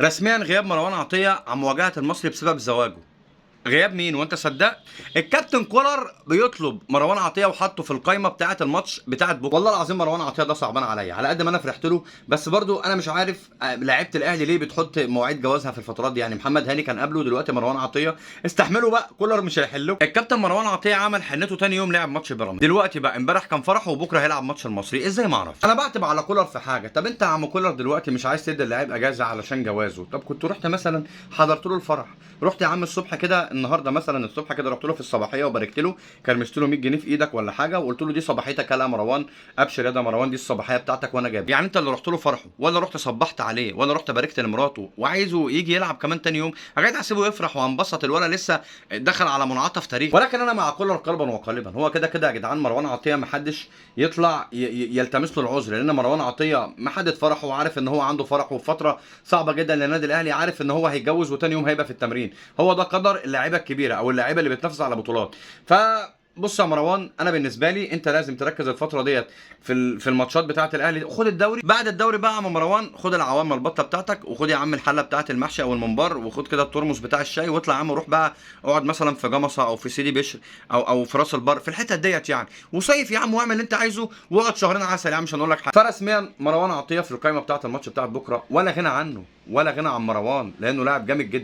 رسميا غياب مروان عطية عن مواجهة المصري بسبب زواجه. غياب مين وانت صدقت؟ الكابتن كولر بيطلب مروان عطية وحطه في القايمة بتاعه الماتش بتاعه بكره. والله العظيم مروان عطية ده صعبان عليا، على قد ما انا فرحت له، بس برضو انا مش عارف لعيبة الاهلي ليه بتحط مواعيد جوازها في الفترات دي. يعني محمد هاني كان قبله، دلوقتي مروان عطية. استحملوا بقى، كولر مش هيحله. الكابتن مروان عطية عمل حنته تاني يوم لعب ماتش بيراميدز. دلوقتي بقى امبارح كان فرحه وبكره هيلعب ماتش المصري، ازاي ما اعرفش. انا بعتب على كولر في حاجة. طب انت يا عم كولر دلوقتي مش عايز تدي اللاعب اجازه علشان جوازه، طب كنت رحت مثلا حضرت له الفرح، رحت يا عم الصبح كده، النهارده مثلا الصبح كده رحت له في الصباحية وباركت له، كرمشت له 100 جنيه في ايدك ولا حاجة، وقلت له دي صباحيتك يا مروان، ابشر يا ده مروان، دي الصباحية بتاعتك وانا جايب. يعني انت اللي رحت له فرحه، ولا رحت صبحت عليه، ولا رحت باركت لمراته، وعايزه يجي يلعب كمان تاني يوم؟ يا جدع سيبه يفرح وانبسط، الولد لسه دخل على منعطف تاريخي. ولكن انا مع كولر قلبا وقالبا. هو كده كده يا جدعان مروان عطية ما حدش يطلع يلتمس له العذر، لان مروان عطية ما حد فرحه، وعارف ان هو عنده فرح وفترة صعبة جدا للنادي الاهلي، عارف ان هو هيتجوز وتاني يوم هيبقى في التمرين. هو ده قدر اللاعيبه الكبيرة او اللاعيبه اللي بتنافس على بطولات. فبص يا مروان، انا بالنسبة لي انت لازم تركز الفترة ديت في الماتشات بتاعه الاهلي. خد الدوري، بعد الدوري بقى يا عم مروان خد العوامه البطة بتاعتك، وخد يا عم الحلة بتاعه المحشي او الممبار، وخد كده الترمس بتاع الشاي، واطلع يا عم روح بقى اقعد مثلا في جمصه او في سيدي بشر او في راس البر في الحتة ديت يعني، وصيف يا عم واعمل اللي انت عايزه، واقعد شهرين عسل يا عم، مش هنقول لك حاجة. فرسميا مروان عطية في القائمة بتاعه الماتش بتاعه بكره، ولا غنى عنه ولا غنى عن مروان، لانه لاعب جامد جدا.